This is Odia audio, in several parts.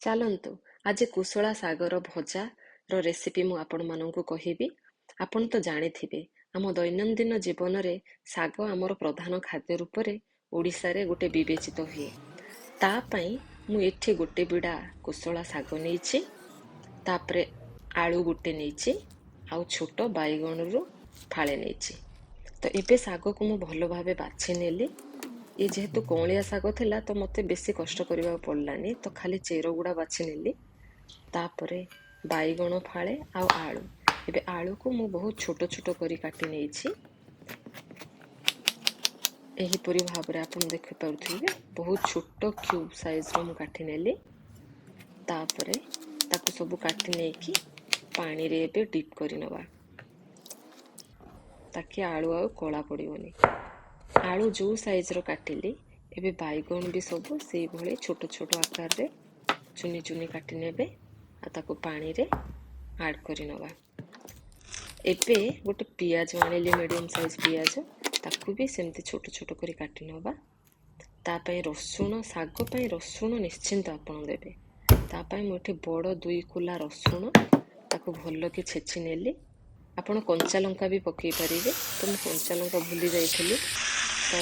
ଚାଲନ୍ତୁ, ଆଜି କୁଶଳା ଶାଗର ଭଜାର ରେସିପି ମୁଁ ଆପଣମାନଙ୍କୁ କହିବି। ଆପଣ ତ ଜାଣିଥିବେ, ଆମ ଦୈନନ୍ଦିନ ଜୀବନରେ ଶାଗ ଆମର ପ୍ରଧାନ ଖାଦ୍ୟ ରୂପରେ ଓଡ଼ିଶାରେ ଗୋଟେ ବିବେଚିତ ହୁଏ। ତା ପାଇଁ ମୁଁ ଏଠି ଗୋଟେ ବିଡ଼ା କୋଶଳା ଶାଗ ନେଇଛି, ତାପରେ ଆଳୁ ଗୋଟେ ନେଇଛି ଆଉ ଛୋଟ ବାଇଗଣରୁ ଫାଳେ ନେଇଛି। ତ ଏବେ ଶାଗକୁ ମୁଁ ଭଲ ଭାବେ ବାଛି ନେଲି। ଇଏ ଯେହେତୁ କଅଁଳିଆ ଶାଗ ଥିଲା, ତ ମୋତେ ବେଶୀ କଷ୍ଟ କରିବାକୁ ପଡ଼ିଲାନି, ତ ଖାଲି ଚେର ଗୁଡ଼ା ବାଛି ନେଲି। ତାପରେ ବାଇଗଣ ଫାଳେ ଆଉ ଆଳୁ। ଏବେ ଆଳୁକୁ ମୁଁ ବହୁତ ଛୋଟ ଛୋଟ କରି କାଟି ନେଇଛି। ଏହିପରି ଭାବରେ ଆପଣ ଦେଖିପାରୁଥିବେ, ବହୁତ ଛୋଟ କ୍ୟୁବ୍ ସାଇଜ୍ର ମୁଁ କାଟି ନେଲି। ତାପରେ ତାକୁ ସବୁ କାଟି ନେଇକି ପାଣିରେ ଏବେ ଡିପ୍ କରିନେବା, ତାକି ଆଳୁ ଆଉ କଳା ପଡ଼ିବନି। ଆଳୁ ଯେଉଁ ସାଇଜ୍ର କାଟିଲି, ଏବେ ବାଇଗଣ ବି ସବୁ ସେଇଭଳି ଛୋଟ ଛୋଟ ଆକାରରେ ଚୁନି ଚୁନି କାଟି ନେବେ ଆଉ ତାକୁ ପାଣିରେ ଆଡ଼୍ କରିନେବା। ଏବେ ଗୋଟେ ପିଆଜ ଆଣିଲି, ମିଡ଼ିୟମ୍ ସାଇଜ୍ ପିଆଜ, ତାକୁ ବି ସେମିତି ଛୋଟ ଛୋଟ କରି କାଟି ନେବା। ତା ପାଇଁ ରସୁଣ, ଶାଗ ପାଇଁ ରସୁଣ ନିଶ୍ଚିନ୍ତ ଆପଣ ଦେବେ। ତା ପାଇଁ ମୁଁ ଏଠି ବଡ଼ 2 କୁଲା ରସୁଣ, ତାକୁ ଭଲକି ଛେଚି ନେଲି। ଆପଣ କଞ୍ଚା ଲଙ୍କା ବି ପକାଇ ପାରିବେ। ତ ମୁଁ କଞ୍ଚା ଲଙ୍କା ଭୁଲି ଯାଇଥିଲି, ତ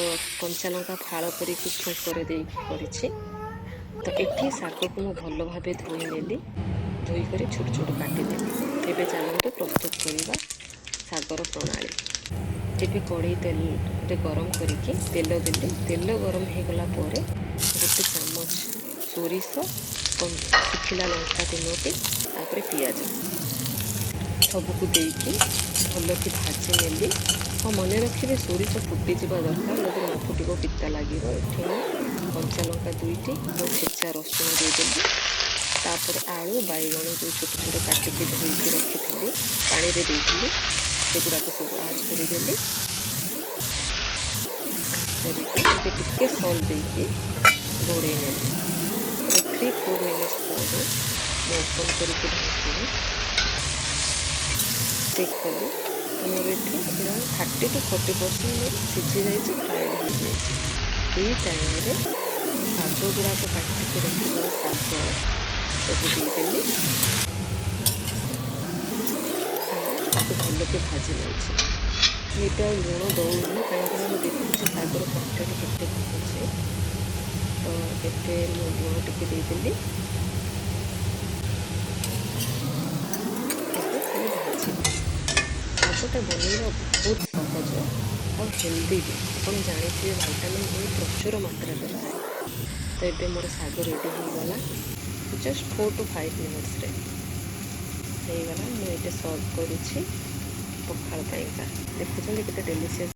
କଞ୍ଚା ଲଙ୍କା ଫାଳ କରିକି ଛୁଙ୍କରେ ଦେଇକି କରିଛି। ତ ଏଠି ଶାଗକୁ ମୁଁ ଭଲ ଭାବେ ଧୋଇ ନେଲି, ଧୋଇକରି ଛୋଟ ଛୋଟ କାଟିନେଲି। ଏବେ ଚାଲନ୍ତୁ ପ୍ରସ୍ତୁତ କରିବା ଶାଗର ପ୍ରଣାଳୀ। ଏବେ କଢ଼େଇ ତେଲରେ ଗରମ କରିକି ତେଲ ଦେଲି। ତେଲ ଗରମ ହେଇଗଲା ପରେ ଗୋଟେ ଚାମଚ ସୋରିଷ, ଶୁଖିଲା ଲଙ୍କା 3ଟି, ତାପରେ ପିଆଜ ସବୁକୁ ଦେଇକି ଭଲକି ଭାଜି ନେଲି। ହଁ, ମନେ ରଖିବେ, ସୋରିଷ ଫୁଟିଯିବା ଦରକାର, ଯଦି ନ ଫୁଟିବ ପିତା ଲାଗିବ। ଏଠି ମୁଁ କଞ୍ଚା ଲଙ୍କା 2ଟି ଆଉ ଛେଚା ରସୁଣ ଦେଇଦେଲି। ତାପରେ ଆଳୁ ବାଇଗଣ ଯେଉଁ ଛୋଟ ଛୋଟ କାଟିକି ଧୋଇକି ରଖିଥିଲି, ପାଣିରେ ଦେଇଥିଲି, ସେଗୁଡ଼ାକ ସବୁ ଆଡ଼୍ କରିଦେଲି। ଆଡ଼୍ କରିକି ଏବେ ଟିକେ ସଲ୍ଟ ଦେଇକି ଘୋଡ଼େଇ ନେଲି। ତ 3-4 ମିନିଟ୍ସ ପରେ ମୁଁ ଓପନ୍ କରିକି ଢାଙ୍କୁଣୀ ଚେକ୍ କଲି, ତ ମୋର ଏଠି ଏରାଉଣ୍ଡ 30 ଟୁ 40% ମୋର ସିଝି ଯାଇଛି, ଫ୍ରାଏଡ଼୍ ହେଇଯାଇଛି। ଏଇ ଟାଇମ୍ରେ ମୁଁ ଶାଗ ଗୁଡ଼ାକ କାଟିକି ରଖିଥିବା ଶାଗ ସବୁ ଦେଇଦେଲି ଆଉ ତାକୁ ଭଲକି ଭାଜି ନେଉଛି। ମୁଁ ଏବେ ଆଉ ଲୁଣ ଦେଉନି, କାହିଁକିନା ମୁଁ ଦେଖୁଛି ଶାଗର କ୍ୱାଣ୍ଟିଟି କେତେ କହୁଛି। ତ ଏବେ ମୁଁ ଲୁଣ ଟିକେ ଦେଇଦେଲି। ଏବେ ଖାଲି ଭାଜିବି। ଶାଗଟା ବନେଇବା ବହୁତ ସହଜ ଆଉ ହେଲ୍ଦି ବି। ଆପଣ ଜାଣିଥିବେ, ଭାଇଟାମିନ୍ ଏ ପ୍ରଚୁର ମାତ୍ରାରେ ଥାଏ। ତ ଏବେ ମୋର ଶାଗ ରେଡ଼ି ହେଇଗଲା, ଜଷ୍ଟ 4 ଟୁ 5 ମିନିଟ୍ସରେ ହେଇଗଲା। ମୁଁ ଏବେ ସର୍ଭ କରୁଛି ପଖାଳ ପାଇଁକା। ଦେଖୁଛନ୍ତି କେତେ ଡେଲିସିୟସ୍